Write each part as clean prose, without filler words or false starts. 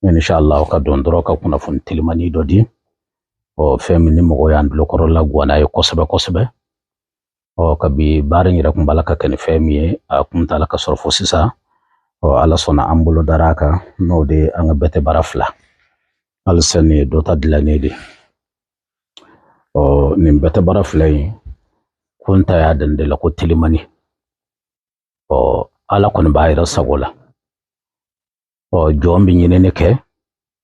Inshallah ka don dɔrɔn ka kunnafoni telimani dɔ di. Ɔ, fɛn min ni mɔgɔ y'an tulokɔrɔ laguwa n'a ye kosɛbɛ kosɛbɛ. Ɔ, kabi baara in yɛrɛ kun b'a la ka kɛ ni fɛn min ye, a kun t'a la ka sɔrɔ fo sisan. Ɔ, Ala sɔnna, an bolo dara a kan, n'o de ye an ka bɛɛ tɛ baara fila. Halisa nin ye dɔ ta dilannen de. Ɔ, nin bɛɛ tɛ baara fila in, ko n ta y'a dan de la ko telimani. Ɔ, Ala kɔni b'a yɛrɛ sago la. Ɔ, jɔn bɛ ɲinini kɛ,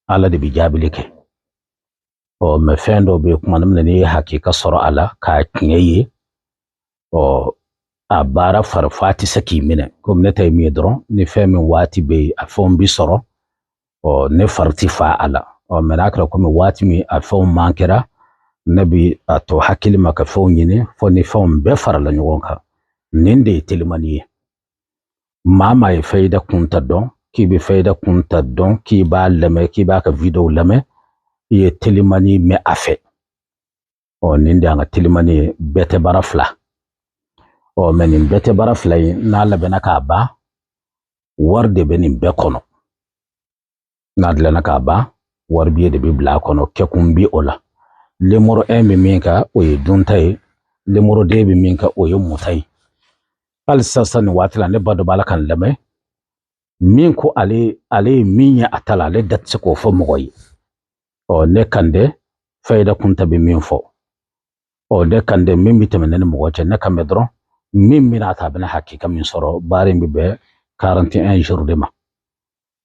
Ala de bɛ jaabili kɛ. Ɔ, mɛ fɛn dɔw bɛ yen, kuma min na n'i ye hakika sɔrɔ a la k'a tiɲɛ ye, ɔ, a baara fari fa tɛ se k'i minɛ. Komi ne ta ye min ye dɔrɔn, ni fɛn min waati bɛ yen, a fɛnw bi sɔrɔ, ɔ, ne fari ti fa a la. Ɔ, mɛ n'a kɛra komi waati min a fɛnw man kɛra, ne bi a to hakili ma ka fɛnw ɲini fo ni fɛnw bɛɛ farala ɲɔgɔn kan. Nin de ye telimani ye. Maa maa ye fayida kunta dɔn, k'i bɛ fayida kunta dɔn, k'i b'a lamɛn, k'i b'a ka videow lamɛn, i ye telimani mɛn a fɛ. Ɔ, nin de y'an ka telimani ye, bɛɛ tɛ baara fila. Ɔ, mɛ nin bɛɛ tɛ baara fila in, n'a labɛnna k'a ban, wari de bɛ nin bɛɛ kɔnɔ. N'a dilanna k'a ban, wari biye de bɛ bila a kɔnɔ, kɛkun bi o la. Numéro 1 bɛ min kan, o ye dunta ye. Numéro 2 bɛ min kan, o ye muta ye. Hali sisan nin waati la, ne ba dɔ b'a la ka n lamɛn, min ko ale ye min ye a ta la, ale da tɛ se k'o fɔ mɔgɔ ye. Ɔ, ne kan dɛ, fayida kunta bɛ min fɔ. Ɔ, ne kan dɛ, min bɛ tɛmɛ ne ni mɔgɔ cɛ, ne kan bɛ dɔrɔn min bɛna a ta, a bɛna hakika min sɔrɔ. Baara in bɛ bɛn 41 jours de ma.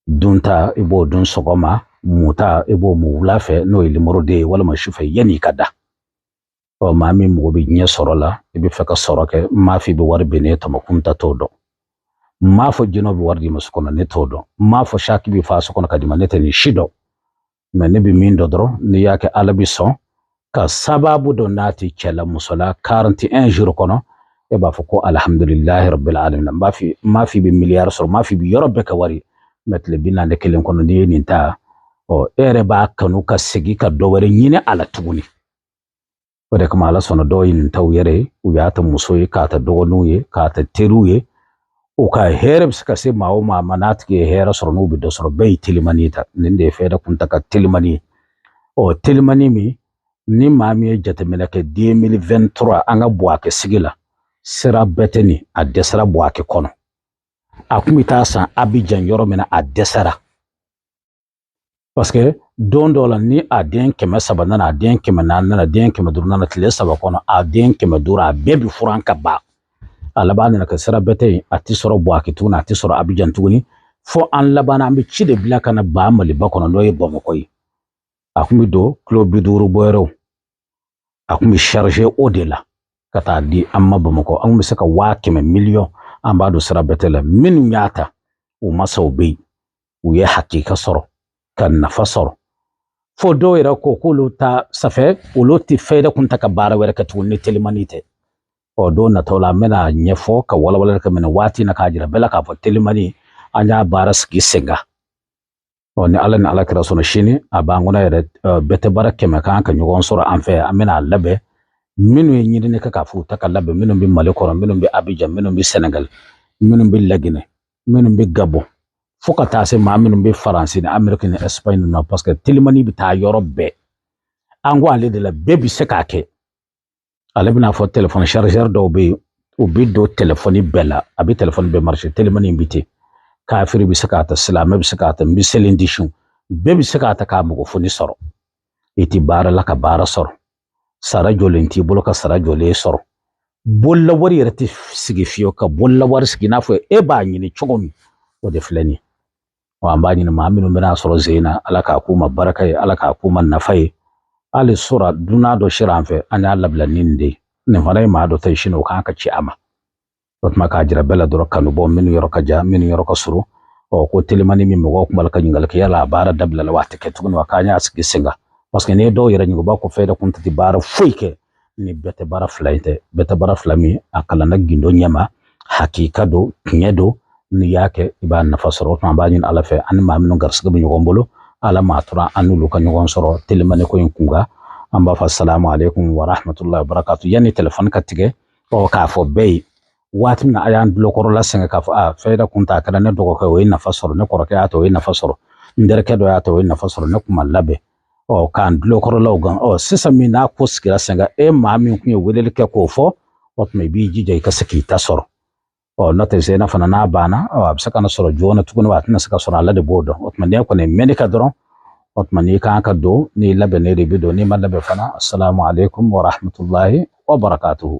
Dunta, i b'o dun sɔgɔma, muta, i b'o mu wula fɛ, n'o ye numéro 2 ye, walima sufɛ yanni i ka da. Ɔ, maa min mago bɛ diɲɛ sɔrɔ la, i bɛ fɛ ka sɔrɔ kɛ, n m'a fɔ i bɛ wari binnen tɔmɔ, kunta t'o dɔn. N m'a fɔ jinɛw bɛ wari d'i ma so kɔnɔ, ne t'o dɔn. N m'a fɔ saki bɛ fa so kɔnɔ ka d'i ma, ne tɛ nin si dɔn. Mɛ ne bɛ min dɔn dɔrɔn, n'i y'a kɛ, Ala bɛ sɔn ka sababu dɔ n'a tɛ cɛ la muso la 41 jours kɔnɔ, e b'a fɔ ko alhamdulilahi rabbil alamin. N b'a f'i, n m'a f'i bɛ miliyari sɔrɔ, n m'a f'i bɛ yɔrɔ bɛɛ ka wari, mɛ tile 41 kɔnɔ, n'i ye nin ta, ɔ, e yɛrɛ b'a kanu ka segin ka dɔ wɛrɛ ɲini a la tuguni. O de kama Ala sɔnna, dɔw ye nin ta u yɛrɛ ye, u y'a ta muso ye, k'a ta dɔgɔninw ye, k'a ta teriw ye. U ka hɛrɛ bɛ se ka se maa o maa ma, n'a tigi ye hɛrɛ sɔrɔ, n'u bɛ dɔ sɔrɔ, bɛɛ ye telimani ta. Nin de ye fɛɛrɛ kunta ka telimani ye. Ɔ, telimani min ni maa min ye jateminɛ kɛ 2023, an ka Buwake sigi la, sira bɛɛ tɛ nin, a dɛsɛra Buwake kɔnɔ. A kun bɛ taa san Abijan yɔrɔ min na, a dɛsɛra, parce que don dɔw la, ni a den 300 nana, a den 400 nana, den 500 nana, tile 3 kɔnɔ, a den 500, a bɛɛ bɛ furan ka ban. A laban nana kɛ sira bɛɛ tɛ yen, a tɛ sɔrɔ Buwake tuguni, a tɛ sɔrɔ Abijan tuguni, fo an laban an bɛ ci de bila ka na ba Maliba kɔnɔ, n'o ye Bamakɔ ye. A kun bɛ don kilo 50 bɔ yɔrɔw, a kun bɛ charger o de la ka taa di an ma Bamakɔ. An kun bɛ se ka 100,000 miliyɔn, an b'a don sira bɛɛ la. Minnu y'a ta, u masaw bɛ yen, u ye hakika sɔrɔ ka nafa sɔrɔ, fo dɔw yɛrɛ ko k'olu ta safɛ, olu tɛ fɛɛrɛ kun ta ka baara wɛrɛ kɛ tuguni ni telimani tɛ. Ɔ, don nataw la, an bɛna ɲɛfɔ ka walawalali kɛ minɛ waati na, k'a jira bɛɛ la k'a fɔ telimani, an y'a baara sigi sen kan. Ɔ, ni Ala ni Ala kira sɔnna, sini a b'an kɔnɔ yɛrɛ, bɛɛ tɛ baara 100 kan ka ɲɔgɔn sɔrɔ an fɛ. An bɛna a labɛn, minnu ye ɲinini kɛ k'a fɔ u ta ka labɛn, minnu bɛ Mali kɔnɔ, minnu bɛ Abijan, minnu bɛ Sɛnɛgali, minnu bɛ Laginɛ, minnu bɛ Gabɔn, fo ka taa se maa minnu bɛ Faransi ni Ameriki ni Espagne na, parce que telimani bɛ taa yɔrɔ bɛɛ. An ko ale de la, bɛɛ bɛ se k'a kɛ. Ale bɛna fɔ téléphone chargeur dɔw bɛ yen, u bɛ don telefɔni bɛɛ la, a bɛ telefɔni bɛɛ marcher. Telimani bɛ ten, kafiri bɛ se k'a ta, silamɛ bɛ se k'a ta, n bɛ selen di sun, bɛɛ bɛ se k'a ta k'a mago foni sɔrɔ. I ti baara la ka baara sɔrɔ, sara jɔlen t'i bolo ka sara jɔlen sɔrɔ, bolola wari yɛrɛ tɛ sigi fiyewu ka bolola wari sigi i n'a fɔ e b'a ɲini cogo min, o de filɛ nin ye. Wa an b'a ɲini maa minnu bɛna sɔrɔ zen na, Ala k'a k'u ma baraka ye, Ala k'a k'u ma nafa ye. Hali sora dunan dɔ sira an fɛ, an y'a labila ni nin de ye. Nin fana ye maa dɔ ta ye, sini o kan ka ci a ma. O tuma k'a jira bɛɛ la dɔrɔn, kanu bɔ minnu yɔrɔ ka jan, minnu yɔrɔ ka surun. Ɔ, ko telimani min, mɔgɔw kun b'a la ka ɲininkali kɛ, yala a baara dabila la wa, a tɛ kɛ tuguni wa, k'an y'a sigi sen kan? Parce que n'i ye dɔw yɛrɛ ɲininka, u b'a ko fɛn kun tɛ baara foyi kɛ ni bɛɛ tɛ baara fila in tɛ. Bɛɛ tɛ baara fila min, a kalanna gindo ɲɛma, hakika don, tiɲɛ don, n'i y'a kɛ, i b'a nafa sɔrɔ. O tuma an b'a ɲini Ala fɛ, ani maa minnu garisigɛ bɛ ɲɔgɔn bolo, Ala m'a tora an n'olu ka ɲɔgɔn sɔrɔ telimani ko in kun kan. An b'a fɔ salamu aleykum wa rahmatulahi wa barakatu. Yanni telefɔni ka tigɛ, ɔ, k'a fɔ bɛɛ ye, waati min na a y'an tulokɔrɔla sɛgɛn k'a fɔ a fɛɛrɛ kun ta, a kɛra ne dɔgɔkɛ, o ye nafa sɔrɔ, ne kɔrɔkɛ y'a ta, o ye nafa sɔrɔ. N terikɛ dɔ y'a ta, o ye nafa sɔrɔ, ne kun ma labɛn. Ɔ, k'an tulokɔrɔlaw gan. Ɔ, sisan min n'a ko sigira sen kan, e maa min kun ye weleli kɛ k'o fɔ, o tuma i b'i jija i ka se k'i ta sɔrɔ. Ɔ, n'o tɛ Zena fana n'a banna, ɔ, a bɛ se ka na sɔrɔ joona tuguni wa, a tɛna se ka sɔrɔ, ala de b'o dɔn. O tuma n'e kɔni mɛnni ka dɔrɔn, o tuma n'i kan ka don, n'i labɛnnen de bɛ don, n'i ma labɛn fana, assalamu alaikum wa rahmatullahi wa barakatuhu.